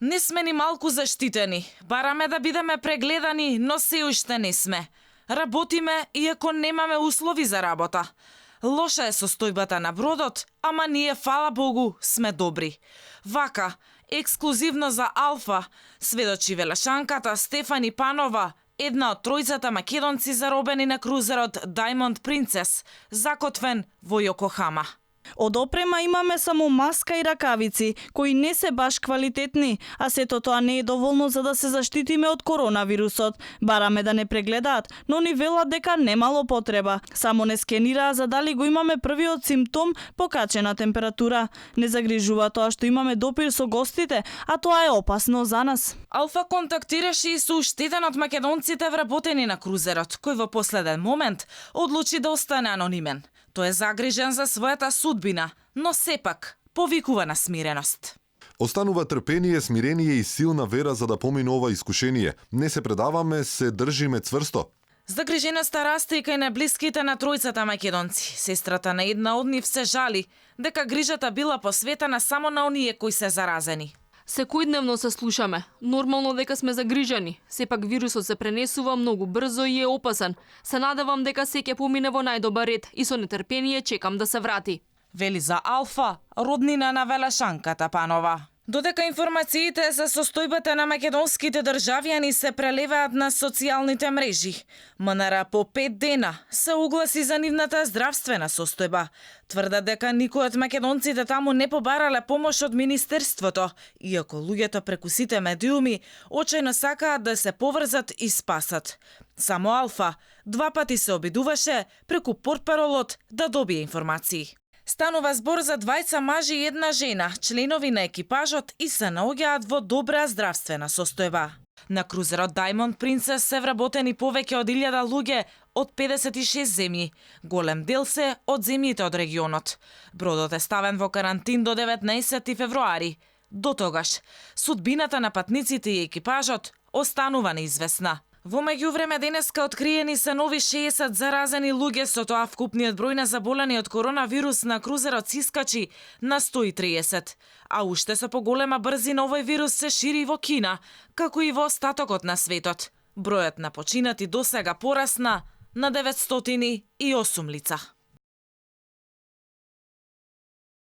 Не сме ни малку заштитени. Бараме да бидеме прегледани, но се уште не сме. Работиме иако немаме услови за работа. Лоша е состојбата на бродот, ама ние, фала Богу, сме добри. Вака, ексклузивно за Алфа, сведочи велешанката Стефани Панова, една од тројцата македонци заробени на крузерот Diamond Princess, закотвен во Јокохама. Од опрема имаме само маска и ракавици, кои не се баш квалитетни, а сето тоа не е доволно за да се заштитиме од коронавирусот. Бараме да не прегледаат, но ни велат дека немало потреба. Само не скенираа за дали го имаме првиот симптом, покачена температура. Не загрижува тоа што имаме допир со гостите, а тоа е опасно за нас. Алфа контактираше и со уште еден од македонците вработени на крузерот, кој во последен момент одлучи да остане анонимен. Тој е загрижен за својата судбина, но сепак повикува на смиреност. Останува трпение, смирение и силна вера за да помине ова искушение. Не се предаваме, се држиме цврсто. Загриженоста расте и кај најблиските на тројцата македонци. Сестрата на една од нив се жали дека грижата била посветена само на оние кои се заразени. Секојдневно се слушаме. Нормално дека сме загрижени. Сепак вирусот се пренесува многу брзо и е опасен. Се надевам дека се ќе помине во најдобар ред и со нетрпение чекам да се врати. Вели за Алфа, роднина на велешанката Панова. Додека информациите за состојбата на македонските државјани се прелеваат на социјалните мрежи, МНР по 5 дена се огласи за нивната здравствена состојба. Тврдат дека никој од македонците таму не побарале помош од Министерството, иако луѓето преку сите медиуми очајно сакаат да се поврзат и спасат. Само Алфа 2 пати се обидуваше преку портпаролот да добие информации. Станува збор за двајца мажи и една жена, членови на екипажот и се наоѓаат во добра здравствена состојба. На крузерот Diamond Princess се вработени повеќе од 1000 луѓе од 56 земји. Голем дел се од земјите од регионот. Бродот е ставен во карантин до 19 февруари. До тогаш, судбината на патниците и екипажот останува неизвестна. Во меѓувреме денеска откриени се нови 60 заразени луѓе, со тоа вкупниот број на заболени од коронавирус на крузерот се искачи на 130. А уште со поголема брзина овој вирус се шири во Кина, како и во остатокот на светот. Бројот на починати досега порасна на 908 лица.